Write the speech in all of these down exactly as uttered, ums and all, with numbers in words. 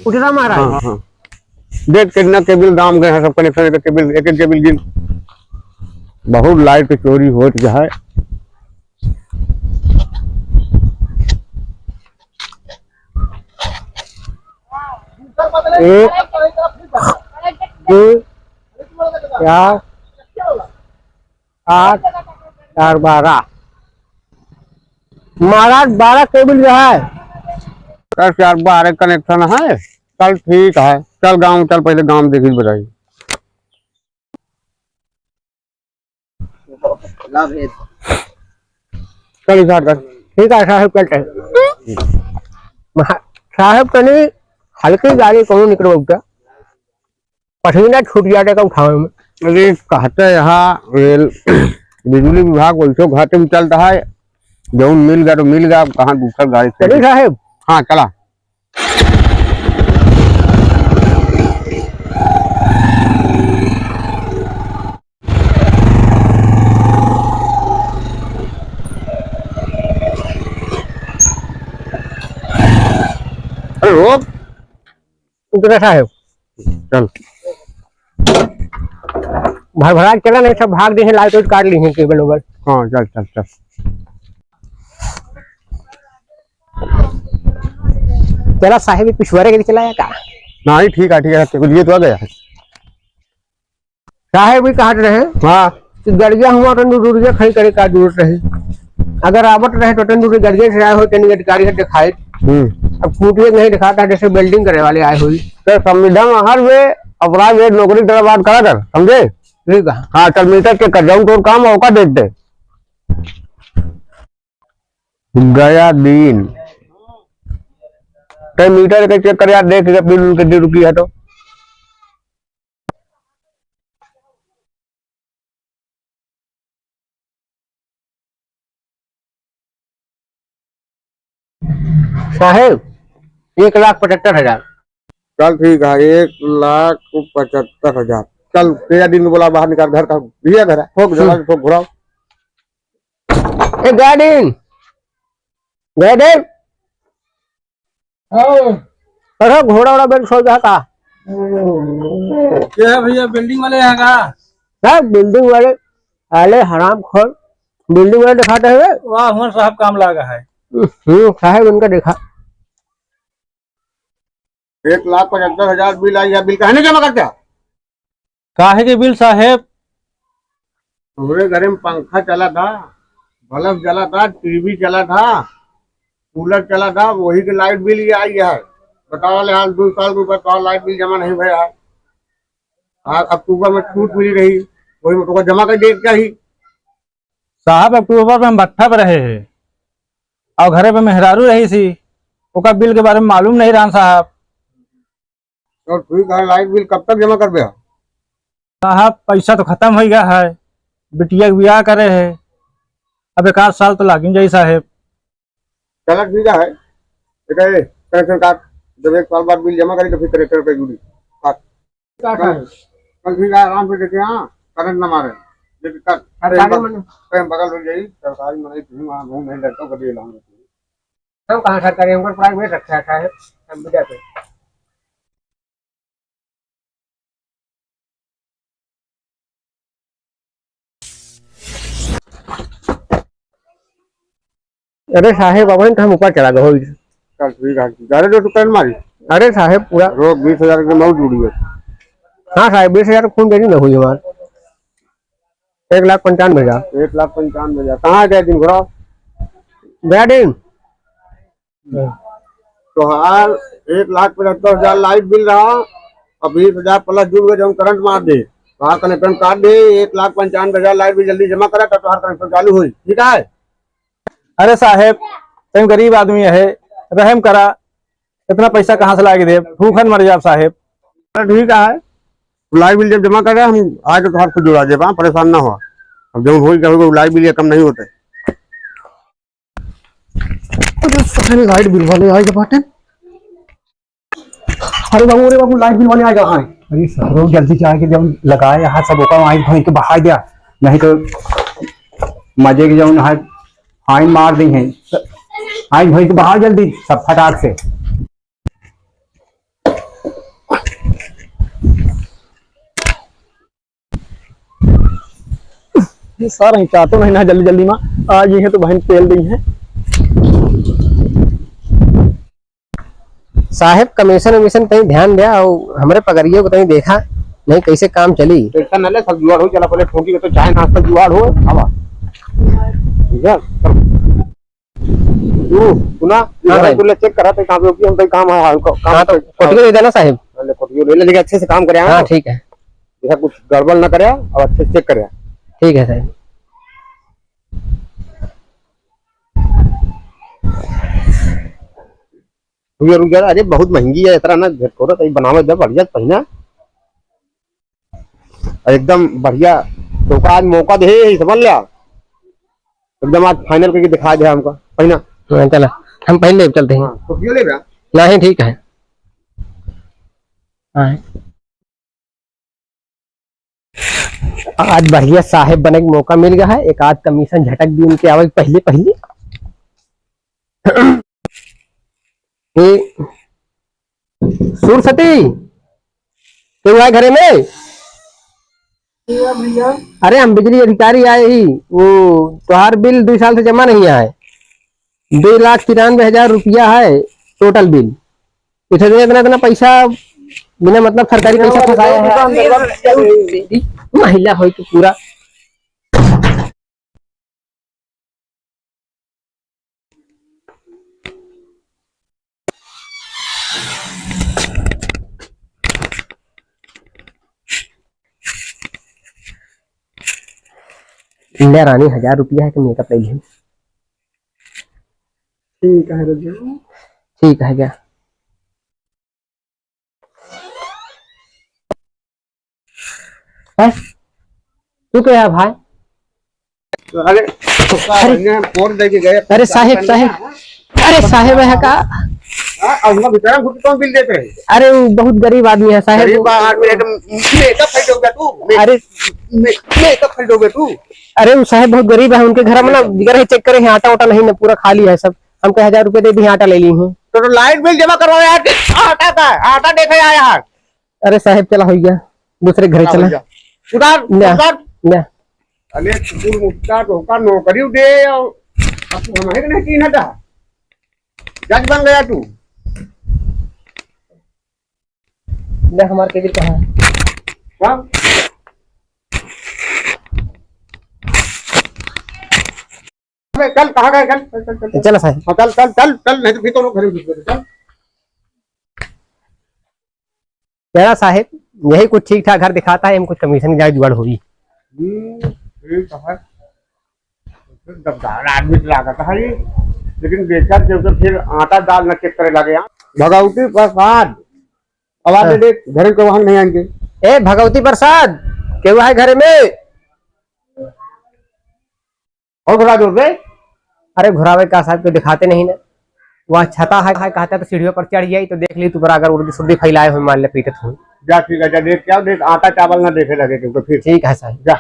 उठरा महाराज। हाँ, हाँ। देख कितना केबल दाम गए हैं, सब कनेक्शन के केबल, एक एक केबल गिन। बहुत लाइट के चोरी होत है। एक, दो, चार, आठ, चार, बारह। महाराज, बारह केबल जो है। दस, चार, बारह कनेक्शन है। चल, ठीक है, चल गाँव, चल पहले गाँव देखी बताई। चल, इधर कर। ठीक है साहेब, चलते हैं। महा-, साहेब, तनी हल्की गाड़ी कौनो निकलवाऊ क्या? पसीना छूट जाते का उठावे में। अरे, कहते यहाँ रेल, बिजली विभाग वैसे घाटे में चलता है, जौन मिल गया तो मिल गया, कहाँ दूसर गाड़ी से। चली साहेब? हाँ, चला। अरे रोक। उतरा साहेब। चल। भरभरा के चला, नहीं सब भाग दे हैं, लाइट वाइट काट ली हैं केबल वेबल। हाँ, चल, चल, चल। चला साहेब, ये पिछुआरे के चलाया का? नहीं, ठीक है, ठीक है, केबल ये तो आ गया है। साहेब भी कहत रहे हाँ। कि गड़िया हुआ तो दूरिया खड़ी करे का जरूरत रही। अगर आवत रहे तो तन दूरी गड़िया से आए हो, तनी अधिकारी से दिखाए। हम्म। अब कूटिए नहीं दिखाता, जैसे welding करे वाले आए हुई। तो संविधान हर वे अपराध वे नौकरी तरह बात करा कर, समझे? ठीक है। हाँ, चल मीटर check कर जाऊँ, तो काम मौका देते। गया दिन। ते मीटर के check कर यार, देख के बिल उल के दे रुकी है तो। साहेब, एक लाख पचहत्तर हजार। चल ठीक है, एक लाख पचहत्तर हजार। चल, तेरा दिन बोला बाहर निकाल घर का, भैया घर है, ठोक जरा, हम्म। ठोक घुराओ। ए, गार्डिन, गार्डिन। हाँ। अरे, घोड़ा वोड़ा बेल सो जा का? क्या है भैया, building वाले हैं का? हाँ, building वाले, आले हरामखोर, building वाले दिखाते हैं। वाह, हमारे साहब काम लागा है। हम्म, साहेब उनका देखा। एक लाख पचहत्तर हजार बिल आई है, बिल काहे नहीं जमा करते हो? काहे के बिल साहेब? तुम्हरे घरे में पंखा चला था, बल्ब जला था, टीवी चला था, कूलर चला था, वही के लाइट बिल ये आई है। बताओ ले, आज दो साल के ऊपर तो लाइट बिल जमा नहीं भया है। आज अक्टूबर में छूट मिली रही, वही में तो जमा कर दे चाहिए। साहब, अक्टूबर में हम भट्ठा पर रहे हैं और घरे पे मेहरारू रही सी, ओका बिल के बारे में मालूम नहीं रहन साहब। तो ठीक है, लाइट बिल कब तक जमा करबे? साहब, पैसा तो खत्म हो गया है, बिटिया के ब्याह करे है, अब एक आध साल तो लागिन जाई साहेब। चला ठीक है, एक कनेक्शन काट, जब एक साल बाद बिल जमा करी तो फिर कनेक्शन पे जुड़ी। काट। काट है। कल ठीक है, आराम से देखे, हाँ, करंट ना मारे। देख, काट। सरकारी टाइम बग-, मने। टाइम बगल हो जाई, सरकारी मने, तुम वहाँ घूम नहीं डरता, कभी लाऊंगा। हम कहाँ सरकारी, हमको प्राइवेट रखा है, हम भी जाते हैं। अरे साहेब, अब तो हम ऊपर चला गए हो। चल ठीक है, जा रहे जो तू करंट मारी। अरे साहेब, पूरा रोक बीस हजार के मौत जुड़ी है। हाँ साहेब, बीस हजार खून देरी न हुई हमार। एक लाख पंचानवे हजार। एक लाख पंचानवे हजार। कहाँ गए दिन भरा? गया दिन। तोहार एक लाख पचहत्तर हजार लाइट बिल रहा, और बीस हजार प्लस जुड़ गए, जौन करंट मार दे, तोहार कनेक्शन काट दे, एक लाख पंचानवे हजार लाइट बिल जल्दी जमा करा, तब तोहार कनेक्शन चालू होई, ठीक है? अरे साहेब, तुम गरीब आदमी है, रहम करा, इतना पैसा कहाँ से लाके दे, भूखन मर जाब साहेब। अरे ठीक है, लाइट बिल जब जमा करे, हम आज तोहार खुद जुड़ा देब, हाँ, परेशान ना हो। अब जब होई, कहोगे लाइट बिल ये कम नहीं होते। अरे, सारे लाइट बिल वाले आए बाटे। अरे बाबू, अरे बाबू, लाइट बिल वाले आए हैं। अरे साहब, जल्दी जाके जब लगाए यहाँ सब ओका आँख भोंक के बहार दिया, नहीं तो मजे के जौन है, आँख मार दी हैं। आँख भोंक के बहार जल्दी सब फटाक से। सारा ही चाहते नहीं ना, जल्दी जल्दी मा आ गई है तो बहन पेल गई है। साहेब, कमीशन वमीशन तनी ध्यान द्या और हमरे पगरियो को तनी देखा, नहीं कैसे काम चली। टेंशन न ले, सब जुगाड़ हो, चला पहले ठोकी के तो चाय नाश्ता जुगाड़ हो। आवा। ठीक है, चल। तू सुना, हाँ भाई। तू ले चेक करा, तो काम रोकी, हम तो काम है, काम हाँ, तो कोटियो दे देना साहेब। हाँ, ले कोटियो ले ले, लेकिन अच्छे से काम करे, हाँ, हाँ। ठीक है। जैसा कुछ गड़बड़ ना करे, अब अच्छे से चेक करे। ठीक है साहेब। रुक जा, रुक जा, अरे बहुत महंगी है, इतना ना झटकोरा, तो बनावे दे बढ़िया पहिना। और एकदम बढ़िया, तो का आज मौका दे, समझ लिया, एकदम आज फाइनल करके दिखा दे हमका पहिना। हाँ, चला, हम पहले चलते हैं। हाँ, तो क्यों ले बे? नहीं, ठीक है। हाँ। आज बढ़िया साहेब बने के मौका मिल गया है, एक आध कमीशन झटक दी उनके आवे के पहले पहले। ए, सुरसती, केहू है घरे में? भैया, भैया। अरे, हम बिजली अधिकारी आए ही, वो तोहार बिल दुइ साल से जमा नहीं आए, दुइ लाख तिरानवे हजार रुपया है टोटल बिल। इतना, इतना, इतना पैसा बिना मतलब सरकारी पैसा फंसाया है। महिला होई के पूरा। ले रानी, हजार रुपया है कि मेकअप ले लिहूं। ठीक है रजू। ठीक है क्या? हैं? तू क्या है भाई? अरे, अरे। फोन दे के गए, अरे साहेब, साहेब। अरे साहेब है का? हाँ, अब उनका बेचारा खुद कौन बिल देते हैं? अरे वो बहुत गरीब आदमी है साहेब। गरीब आदमी है तो मेकअप खरीदोगे तू? मे-, अरे। मे-, मेकअप खरीदोगे तू? अरे वो साहेब बहुत गरीब है, उनके घर में ना बिगड़ है, चेक करे हैं, आटा वाटा नहीं ना, पूरा खाली है सब। हमको हजार रुपये दे दी, आटा ले ली हूँ। तो, तो लाइट बिल जमा करवाओ यार, आटा का, आटा देखे आया है। अरे साहेब, चला हो गया, दूसरे घरे हाँ चला। भैया। उधार, ल्या, उधार। ल्या। अरे कुकुर मुत्ता, तोहका नौकरी दे और अब तू हमारे के नहीं चीन्हत है। जज बन गया तू। ल्या, हमार केबिल कहाँ है? कहाँ? अबे चल, कहाँ गए? चल, चल, चल, चल, चल। चला साहेब। हाँ, चल, चल, चल, चल, नहीं तो फिर तो लोग घर में घुस गए, चल। बड़ा साहेब, यही कुछ ठीक ठाक घर दिखाता है, हम कुछ कमीशन की जुगाड़ होई। हम्म, ठीक है। गद्दार आदमी से लागत है ये, लेकिन बेकार जब तो फिर आटा दाल न चेक करे लगे यहाँ। भगवती प्रसाद, आवाज हाँ। दे, घर के वहाँ नहीं आएंगे। ए भगवती प्रसाद, केहू है घर में? और घुरा दो बे। अरे घुरावे का साहब, के दिखाते नहीं ना। वह छता है, है कहता तो सीढ़ियों पर चढ़ जाई तो देख ली तू, पर अगर उर्दी सुर्दी फैलाए हुए मान ले पीटत हूँ। जा ठीक है, जा देख क्या देख, आटा चावल ना देखे लगे क्योंकि फिर। ठीक है साहब। जा।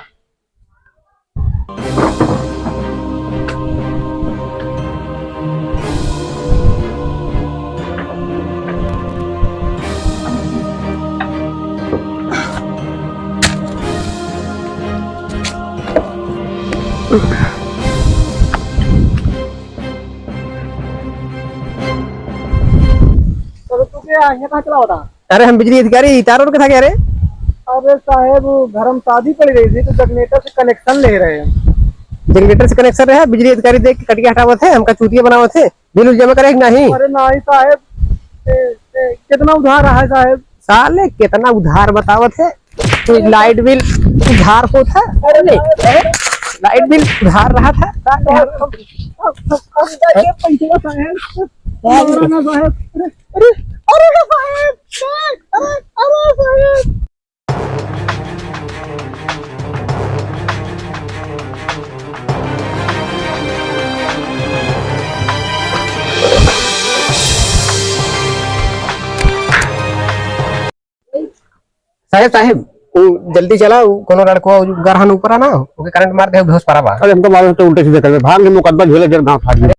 अरे तू क्या यहाँ कहाँ चला होता? अरे हम बिजली अधिकारी तार ओर के था क्या रे? अरे साहेब, वो घर में शादी पड़ी रही थी तो जनरेटर से कनेक्शन ले रहे हैं। जनरेटर से कनेक्शन रहे, बिजली अधिकारी देख के कटिया हटावत है, हमका चूतिया बनावत है। बिल उल जमा करे कि नहीं? अरे नहीं साहेब, ए, ए, कितना उधार रहा है साहेब? साले कितना उधार बतावत है? तो लाइट बिल उधार होत है? अरे, ए, लाइट बिल उधार रहा था? साले हम, हम, हम, हम ये पैसा साहेब, साले। अरे, अरे, अरे, अरे साहेब, अरे, अरे साहेब। साहेब, साहेब, वो जल्दी चला, वो कोनो लड़को वो गरहन ऊपर है ना, ओके करंट मार दे, बेहोश पड़ा बा। अरे, हमको मालूम है, तो उल्टे सीधे करबे, भाग ले, मुकदमा झेले, जब गाँव फाड़ ले।